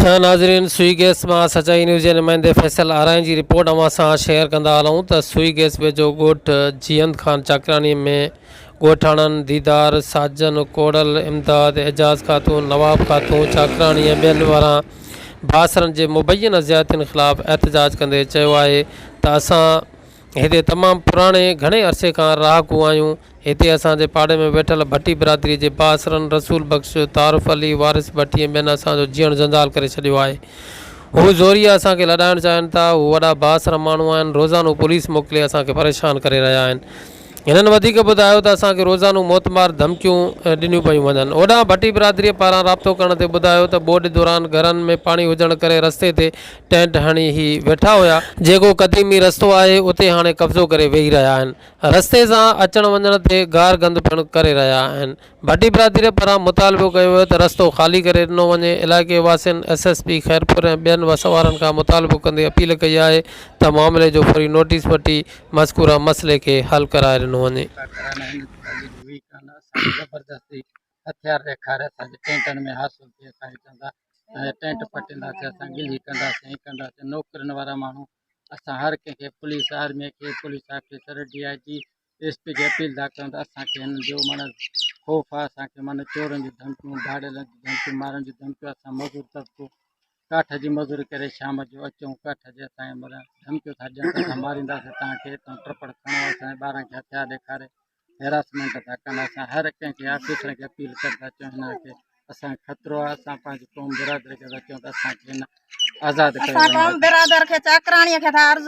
ناظرين سوئي گئس مان سچائي نيوز جي نمائندي فيصل آرائين جي رپورٽ اوهان سان شيئر ڪندا هلون ته سوئي گئس ويجهو ڳوٺ جيئند خان چاڪراڻي ۾ ڳوٺاڻن ديدار، ساجن، ڪوڙل، امداد، اعجاز خاتون، نواب خاتون چاڪراڻي ۽ ٻين واران بااثرن جي مبينا زيادتين خلاف احتجاج ڪندي چيو آهي ته اسان هتي تمام پراڻي گهڻي عرصي کان رهاڪو آهيون. هتي اسان جي پاڙي ۾ ويٺل ڀٽي برادري جي بااثرن رسول بخش، تعارف علي، وارث ڀٽي ۽ ٻين اسان جو جيئڻ جنجال ڪري ڇڏيو آهي. هو زوريء اسان کي لڏائڻ چاهين ٿا. هو وڏا بااثر ماڻهو آهن. روزانو پوليس موڪلي اسان کي پريشان ڪري رهيا آهن. هنن وڌيڪ ٻڌايو ته اسان کي روزانو موتمار ڌمڪيون ڏنيون پيون وڃن. هوڏانهن ڀٽي برادريء پاران رابطو ڪرڻ تي ٻڌايو ته ٻوڏ دوران گهرن ۾ پاڻي هجڻ ڪري رستي تي ٽينٽ هڻي هي ويٺا هيا. جيڪو قديمي رستو آهي اتي هاڻي قبضو ڪري ويهي رهيا آهن. رستي سان اچڻ وڃڻ تي گار گند پڻ ڪري رهيا آهن. ڀٽي برادري پاران مطالبو ڪيو ويو ته رستو خالي ڪري ڏنو وڃي. علائقي واسين ايس ايس پي خيرپور ۽ ٻين وس وارن کان مطالبو ڪندي اپيل ڪئي آهي ته معاملي جو فوري نوٽيس وٺي مذڪوره مسئلي کي حل ڪرائي ڏنو وڃي. هٿيار ڏيکاري اسان جي ٽينٽن ۾ حاصل ٿئي اسان کي چوندا اسان جا ٽينٽ پٽينداسين اسان گلي ڪنداسين هي ڪنداسين نوڪرين وارا ماڻهو اسان هر ڪنهن کي پوليس آرمي کي police officer D I G S P کي اپيل ٿا ڪيون ته اسان کي هنن جو معنيٰ خوف آهي اسان کي معنيٰ چورن جون ڌمڪيون ڌاڙيلن جون ڌمڪيون مارڻ جون ڌمڪيون اسان مزور طبقو ڪاٺ جي مزوري ڪري شام جو اچون ڪاٺ جي اسان کي معنيٰ ڌمڪيون ٿا ڏين ته اسان مارينداسين توهان کي توهان ٽپڙ کڻو اسان جي ٻارن کي هٿيار ڏيکاري هراسمينٽ ٿا ڪن اسان هر ڪنهن کي آفيسر کي اپيل ڪري ٿا چئون هن کي اسان کي خطرو آهي اسان پنهنجي قوم برادري کي ٿا چئون ته اسان کي هن آزاد ڪيو اسان قوم وڃي برادر کي چاڪراڻي کي ٿا عرض.